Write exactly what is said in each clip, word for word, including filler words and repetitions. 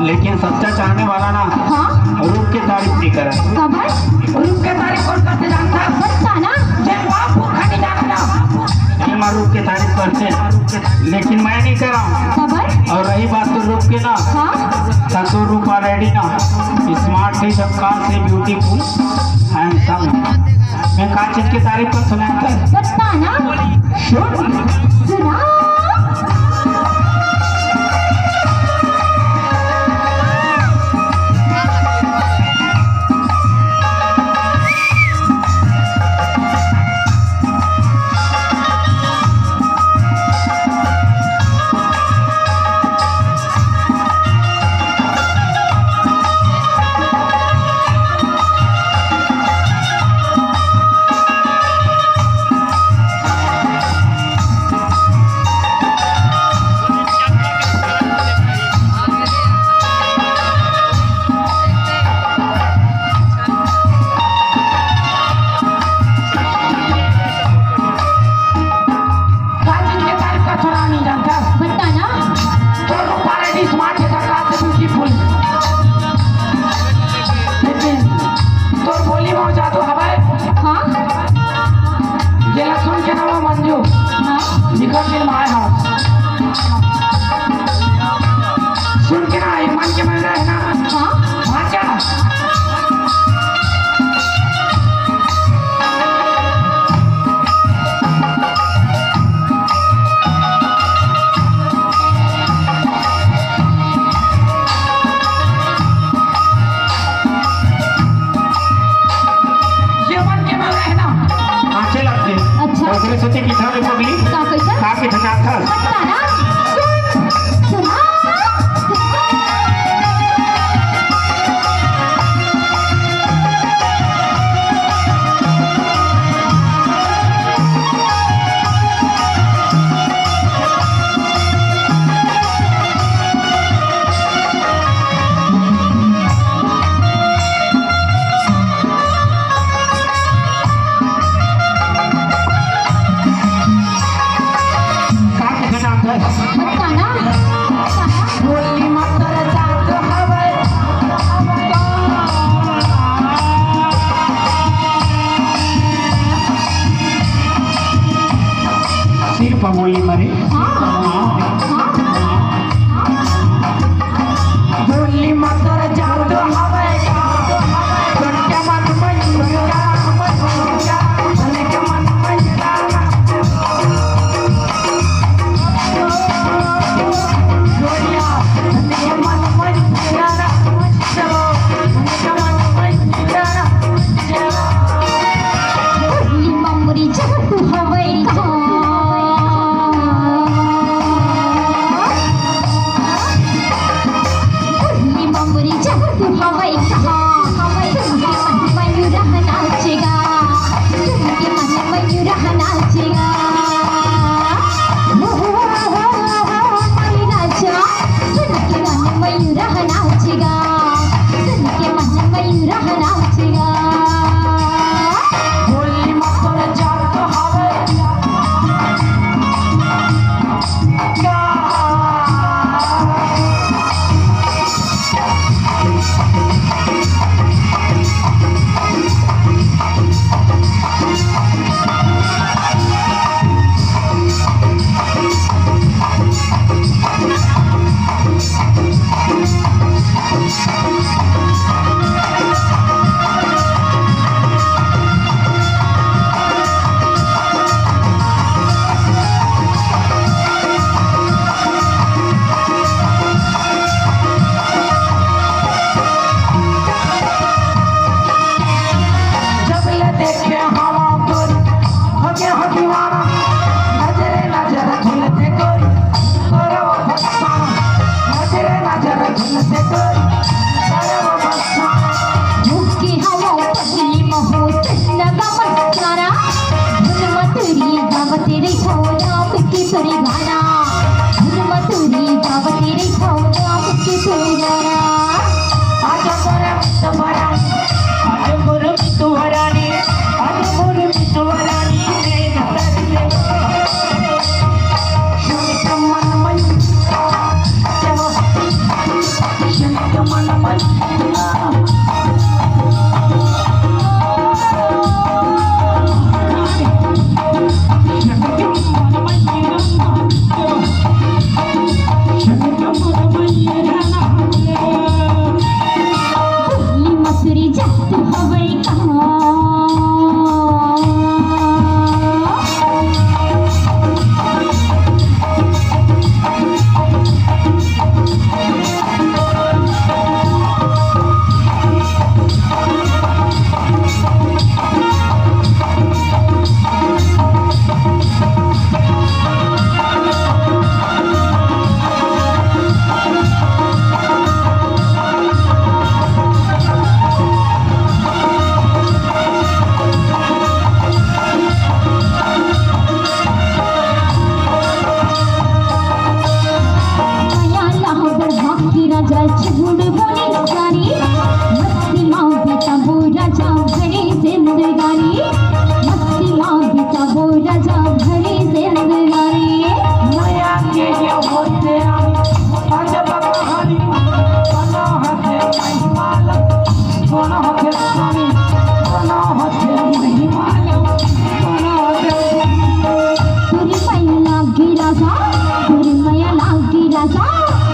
लेकिन सच्चा चाहने वाला ना, हाँ? रूप के तारीफ नहीं करे। काबर? रूप के तारीफ कोन करथे जानथस? बता ना। जेन बाप पुरखा नहीं जानत ना, तेन मा रूप के तारीफ करथे, लेकिन मैं नहीं करंव। काबर? अउ रही बात तो रूप के ना, हाँ? त तो रूपा रेड्डी ना smart है, झक्कास है, beautiful, handsome है। मैं का चीज के तारीफ करथंव जानथस? बता ना। सुन। सुना। का चीज के तारीफ करथंव रानी जानथस? बता ना। तोर रूपा रेड्डी smart है, झक्कास है, beautiful। लेकिन तोर बोली म जादू हवय। हाँ? जेला सुन के ना वो मंजू। हाँ? निकल के माय हो। सुन के ना, ये मन के मन रहे ना। हाँ? भाग जा। ये मन के मन रहे ना। आँचे लगथे। अच्छा। ओकरे सेती किथे रे पगली। का कइसे? का किथे जात हस? बता ना। सुन, सुना। का कहना है? बता ना। बोली मत कर जात हवे। सिर्फ बोली मरे। हाँ। हाँ। बोली मत कर जात हवे। छोटे मन मैया, बड़े मन मैया।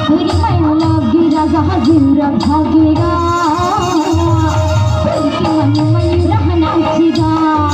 तेरी मैं लगी राजा हजूर भागेगा, तेरी के मन में रहना सीधा।